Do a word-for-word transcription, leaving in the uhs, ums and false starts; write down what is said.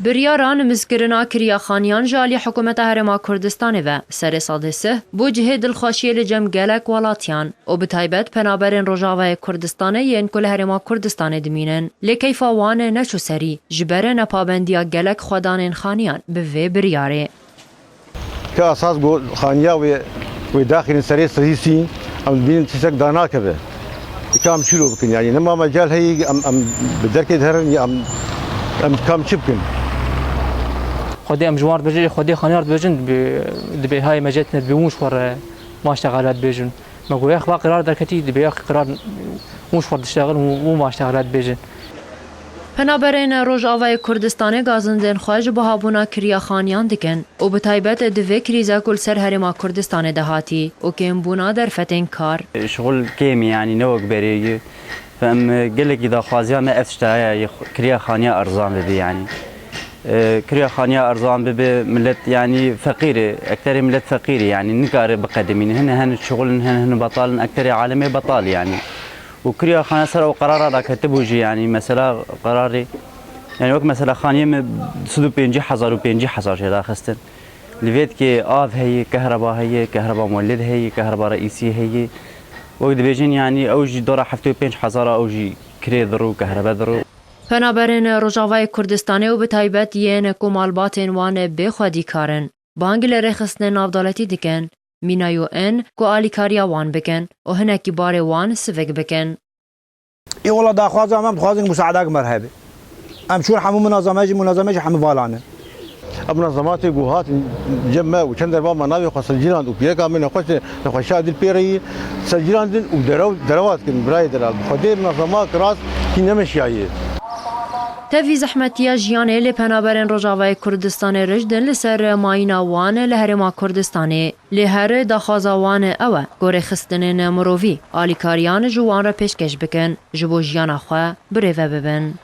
Biryara nimizkirina kiriya xaniyan ji alî Hikûmeta Herêma Kurdistanê ve serê sedê sih bû cihê dilxweşiyê li cem gelek welatiyan û bi taybet penaberên Rojavayê Kurdistanê yên ku li Herêma Kurdistanê dimînin. Lê keyfa wan neçû serî ji ber nepabendiya gelek xwedanên xaniyan bi vê biryarê. Ke esas got xaniya wê, wê daxînin serê sihîsî, em dibînin tiştek danakeve. Ka em çilo bikin, yanî nema mecel heyî, em, em bi derkê diherin, ya em, em ka em çi bikin? Xwedê em ji wan re dibêjin, Xwedê xaniyar dibêjin, bi, dibê hayê mecetine, dibê hûn ji xwe re maşte xelat dibêjin. Me got, "Yax, va qerar derketî, dibê yax qerar hûn ji xwe re diştexin, hûn, hûn maşte xelat dibêjin." Penaberên Rojavayê Kurdistanê gazindên xwe ji bihabûna kiriya xaniyan dikin û bi taybet di vê krîza ku li ser Herêma Kurdistanê de hatî û kêmbûna derfetên kar. Şixul kêm e, yanî ne wek berê ye. Em gelekî daxwaziya me ev tişta heye, ye kiriya xaniya erzan bibe, yanî. E, kiriya xaniya erzan bibe, millet, yanî, feqîr e, ekterê millet feqîr e, yanî, nikare biqedimîne. Hine hin şixul in, hin, hin betal in, ekterê alemê betal, yanî. Û kiriya xane ser ew qerara daketibû jî, yanî, mesela qerarê, yanî, wek mesela xaniyê me du sed û pêncî hezar û pêncî hezar jê daxistin. Li vê dikê av heye, kehreba heye, kehreba muwellid heye, kehreba reîsî heye. Wek dibêjin, yanî, ew jî dora heftê û pênc hezar a ew jî kirê diru, kehrebe diru. Penaberên Rojavayê Kurdistanê û bi taybet yên ku malbatên wan bê xwedîkar in, bang li rêxistinên navdewletî dikin, mîna yo in ku alîkariya wan bikin û hinekî barê wan sivik bikin. Ê wela daxwaza me, em dixwazin musaedak me re hebe. Em çûn hemû munazeme jî, munazeme jî hemû vala ne. Ev munazematê ku hatin cem me û çend derva me navê xwe secîrand û pîreka me nexweş, nexweşiya dil pê re yî secîrandin û derew, derewa dikin birayê delal. Bi Xwedê munazemak rast hîn nemeşiyaye. Tevî zehmetiya jiyanê lê penaberên Rojavayê Kurdistanê rijd in li ser mayîna wan li Herêma Kurdistanê. Lê her daxwaza wan ew e ku rêxistinên mirovî alîkariyan ji wan re pêşkêş bikin, ji bo jiyana xwe birêve bibin.